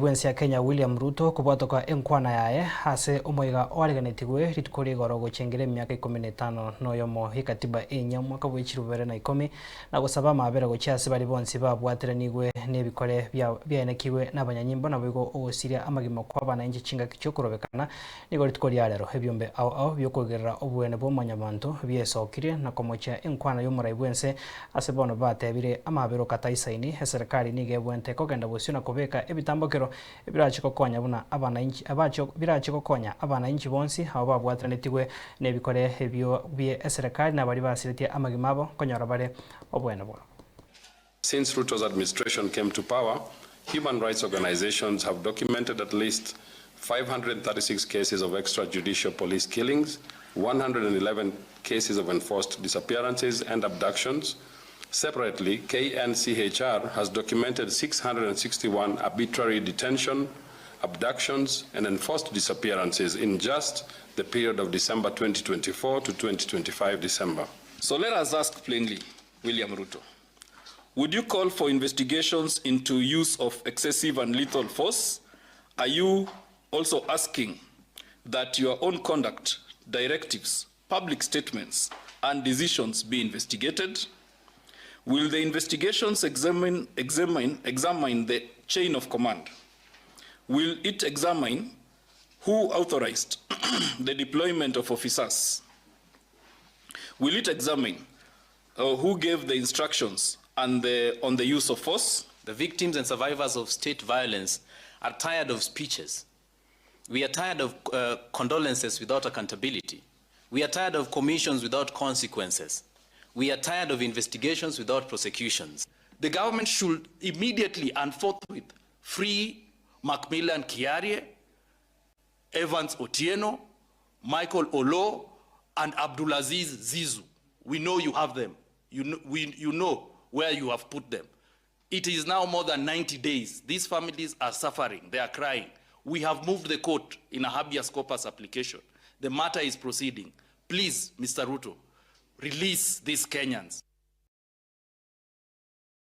Bw'ense ya Kenya William Ruto kobwatoka enkwana yaye ase omoiga oareganetigwe rituko rigoro gochengera emiaka ikomi na etano na oyomo y'ekatiba enyia omwaka bwe chilifu bibere na ikomi na gosaba amabera gochia ase baria bonsi babwateranigwe nebikore biaenekigwe nabanyanyimbo naboigo ogosiria amagima kw'abanainchi chingaki chiokorobekana Nigo rituko ria rero ebiombe ao ao bi'okoigerera oboene bwa Mwanyabanto biesokirie na komochia enkwana y'omorai bw'ense ase bono batebire amaabera okataisaini eserekari nigo ebwente kogenda bosio na kobeka ebitambokero birache gokonya buna abanainchi abache birache gokonya abanainchi bonsi abo babwateranetigwe nebikore ebio bie eserekari na baria basiretie amagima abo konyora bare oboene bwabo. Since Ruto's administration came to power, human rights organizations have documented at least 536 cases of extrajudicial police killings, 111 cases of enforced disappearances and abductions. Separately, KNCHR has documented 661 arbitrary detention, abductions, and enforced disappearances in just the period of December 2024 to 2025 December. So let us ask plainly, William Ruto, would you call for investigations into use of excessive and lethal force? Are you also asking that your own conduct, directives, public statements, and decisions be investigated? Will the investigations examine, examine, examine the chain of command? Will it examine who authorized the deployment of officers? Will it examine who gave the instructions and the, on the use of force? The victims and survivors of state violence are tired of speeches. We are tired of condolences without accountability. We are tired of commissions without consequences. We are tired of investigations without prosecutions. The government should immediately and forthwith free Macmillan Kiarie, Evans Otieno, Michael Olo, and Abdulaziz Zizu. We know you have them. You know, you know where you have put them. It is now more than 90 days. These families are suffering. They are crying. We have moved the court in a habeas corpus application. The matter is proceeding. Please, Mr. Ruto, release these Kenyans.